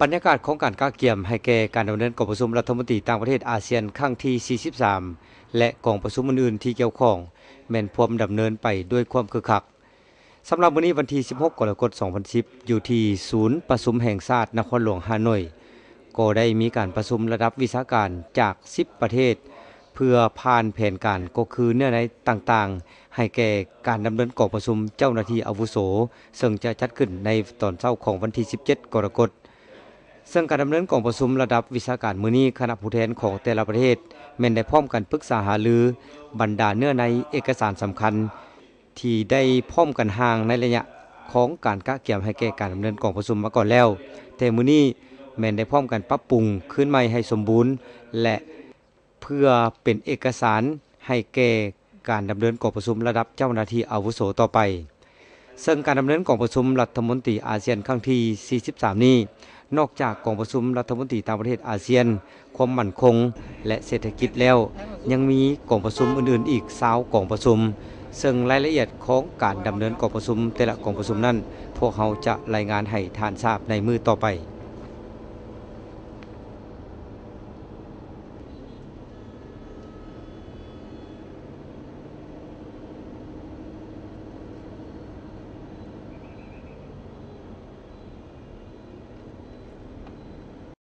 ບັນຍາກາດຂອງການກະກຽມໃຫ້ແກ່ການດຳເນີນກອງປະຊຸມລັດຖະມົນຕີຕ່າງປະເທດອາຊຽນຄັ້ງທີສີ່ສິບສາມ ແລະ ກອງປະຊຸມອື່ນໆທີ່ກ່ຽວຂ້ອງ ແມ່ນພວມດຳເນີນໄປດ້ວຍຄວາມຄຶກຄັກ. ສຳລັບມື້ນີ້ວັນທີສິບຫົກ ກໍລະກົດ ສອງພັນສິບ ຢູ່ທີ່ສູນປະຊຸມແຫ່ງຊາດນະຄອນຫຼວງຮ່າໂນ້ຍ ກໍໄດ້ມີການປະຊຸມລະດັບວິຊາການຈາກສິບປະເທດ ເພື່ອຜ່ານແຜນການ ກໍຄືເນື້ອໃນຕ່າງໆ ໃຫ້ແກ່ການດຳເນີນກອງປະຊຸມເຈົ້າໜ້າທີ່ອາວຸໂສ ເຊິ່ງຈະຈັດຂຶ້ນໃນຕອນເຊົ້າຂອງວັນທີສິບເຈັດ ກໍລະກົດ. ເຊິ່ງການດຳເນີນກອງປະຊຸມລະດັບວິຊາການມື້ນີ້ ຄະນະຜູ້ແທນຂອງແຕ່ລະປະເທດ ແມ່ນໄດ້ພ້ອມກັນປຶກສາຫາລືບັນດາເນື້ອໃນເອກະສານສຳຄັນ ທີ່ໄດ້ພ້ອມກັນຮ່າງໃນໄລຍະຂອງການກະກຽມໃຫ້ແກ່ການດຳເນີນກອງປະຊຸມມາກ່ອນແລ້ວ, ແຕ່ມື້ນີ້ແມ່ນໄດ້ພ້ອມກັນປັບປຸງຄືນໃໝ່ໃຫ້ສົມບູນ ແລະ ເພື່ອເປັນເອກະສານໃຫ້ແກ່ການດຳເນີນກອງປະຊຸມລະດັບເຈົ້າໜ້າທີ່ອາວຸໂສຕໍ່ໄປ. ເຊິ່ງການດຳເນີນກອງປະຊຸມລັດຖະມົນຕີອາຊຽນຄັ້ງທີສີ່ສິບສາມນີ້ ນອກຈາກກອງປະຊຸມລັດຖະມົນຕີຕ່າງປະເທດອາຊຽນ, ຄວາມໝັ້ນຄົງ ແລະ ເສດຖະກິດແລ້ວ, ຍັງມີກອງປະຊຸມອື່ນໆອີກຊາວກອງປະຊຸມ, ເຊິ່ງລາຍລະອຽດຂອງການດຳເນີນກອງປະຊຸມແຕ່ລະກອງປະຊຸມນັ້ນ ພວກເຮົາຈະລາຍງານໃຫ້ທ່ານຊາບໃນມື້ຕໍ່ໄປ.